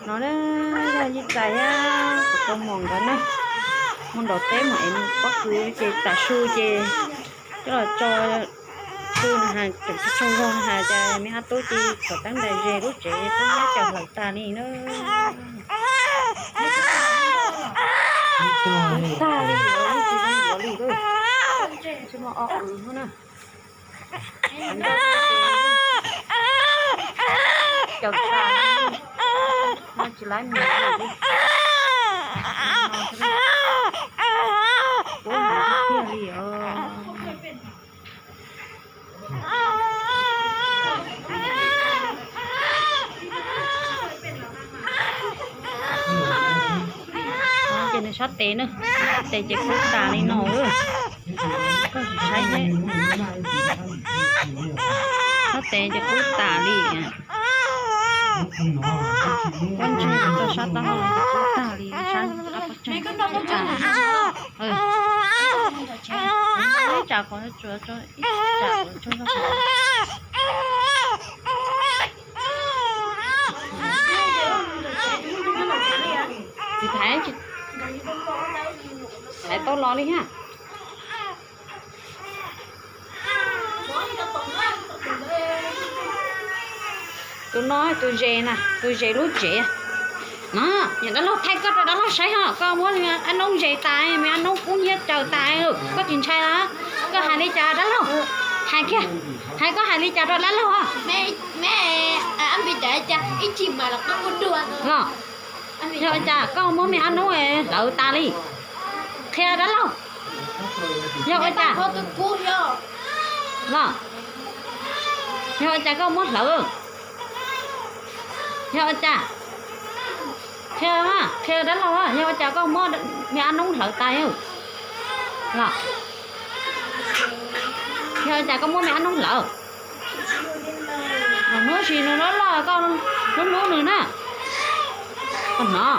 No na, yog Yij Txais thiab kuv tus muam nkawd na, mus nram teb mus ev pob kws ces tav su ces coj los tso, tso na has, tseem tsaug zog na has ces me ab tub ces txhom teeb ntais ze lub tsev, tub nyab caws hlawv tas li na. Tag li, tsis zoo yuav li, tsis muaj ob ub na. Caws tas, tsis laib mus li. Ua tiag li os. Ces nws sab tes na, sab tes ces kub tas li no. Koj saib, sab tes ces kub tas li. Koj ntsia rau sab taub hau ces kub tag li, sab ab pab tsag kub tag li. Ib tsam qhov tsuas tso, ib tsam qhov tso. Tsis thaiv, thaiv tau los li thiab. Tus no tus zes na, tus zes lub tsev. No, niam dab laug, thaij koj rau dab laug saib ho, koj muab me ab noob zes tas, me ab noob kub hnyiab caws tas, koj tsis ntshai los? Koj hais li cas dab laug? Hais kiag, hais koj hais li cas rau dab laug os? Los, yog ua cas koj muab me ab noob hlawv tas li? Qhia dab laug. Yog ua cas? Los, yog ua cas koj muab hlawv? Yog ua cas? Qhia, qhia dab laug, yog ua cas koj muab me ab noob hlawv tas? Los, yog ua cas koj muab me ab noob hlawv? Hnub sis nws loj loj koj hlub hlub nws na. Koj hnov.